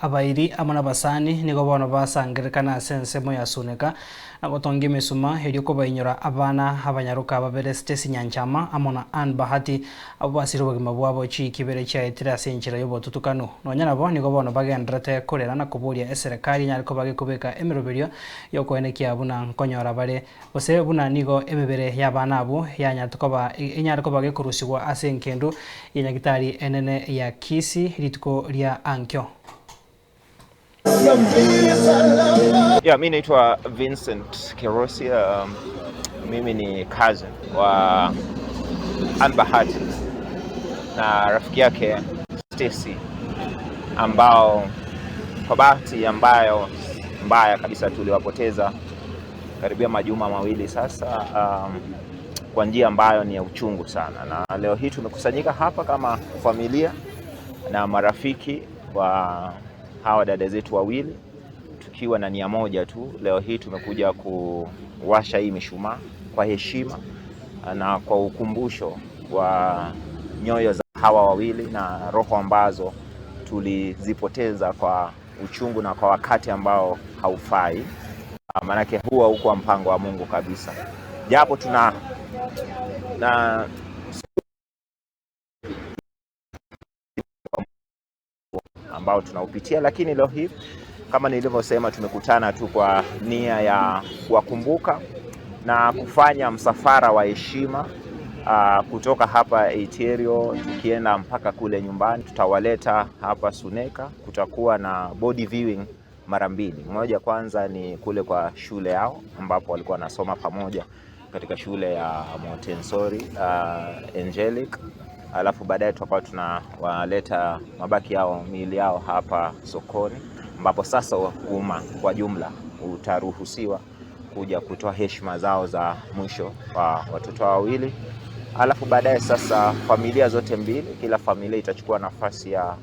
Abairi amo nabasani nigo bono basangererekana ase ensemo ya Suneka na gotonga emesuma erio kobainyora abana abanyaroka babere Stacy Nyanchama amo na Ann Bahati abwo basire obogima bwabo chiiki ibere chiaetire ase enchera y'obotutukanu. Nonya nabo nigo bono bagendererete korera na koboria eserekari enyare koba gekobeka emeroberio y'okoenekia buna nkonyora bare gose buna nigo emebere y'abana abwo yanyarete koba enyare koba gekorusigwa ase engendu ye nyagitari enene ya Kisii rituko ria ankio. Yeah, mi naitwa Vincent Kerosi. Mimi ni cousin wa Ann Bahati na rafiki yake Stacy ambao kwa bahati ambayo mbaya kabisa tuliwapoteza karibia majuma mawili sasa, kwa njia ambayo ni ya uchungu sana, na leo hii tumekusanyika hapa kama familia na marafiki wa hawa dada zetu wawili tukiwa na nia moja tu. Leo hii tumekuja kuwasha hii mishumaa kwa heshima na kwa ukumbusho wa nyoyo za hawa wawili na roho ambazo tulizipoteza kwa uchungu na kwa wakati ambao haufai. Maanake huwa huko mpango wa Mungu kabisa, japo tuna na ambao tunaupitia, lakini leo hii kama nilivyosema, tumekutana tu kwa nia ya kuwakumbuka na kufanya msafara wa heshima kutoka hapa Iterio tukienda mpaka kule nyumbani. Tutawaleta hapa Suneka, kutakuwa na body viewing mara mbili. Moja kwanza ni kule kwa shule yao ambapo walikuwa wanasoma pamoja katika shule ya Montessori Angelic, alafu baadaye tutakuwa tunawaleta mabaki yao, miili yao hapa sokoni, ambapo sasa umma kwa jumla utaruhusiwa kuja kutoa heshima zao za mwisho kwa watoto wawili. Alafu baadaye sasa familia zote mbili, kila familia itachukua nafasi ya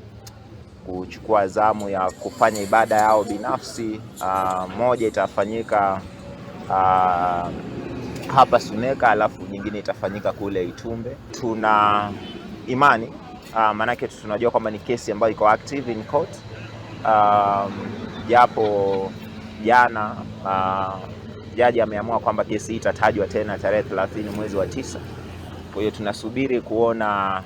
kuchukua zamu ya kufanya ibada yao binafsi. Moja itafanyika hapa Suneka, alafu nyingine itafanyika kule Itumbe. Tuna imani maanake tunajua kwamba ni kesi ambayo iko active in court, japo jana jaji ameamua kwamba kesi hii itatajwa tena tarehe 30 mwezi wa 9. Kwa hiyo tunasubiri kuona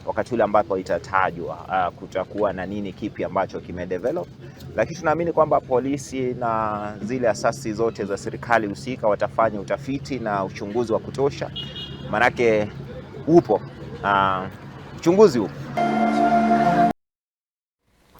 wakati ule ambapo itatajwa kutakuwa na nini kipi ambacho kimedevelop, lakini tunaamini kwamba polisi na zile asasi zote za serikali husika watafanya utafiti na uchunguzi wa kutosha, manake upo uchunguzi upo.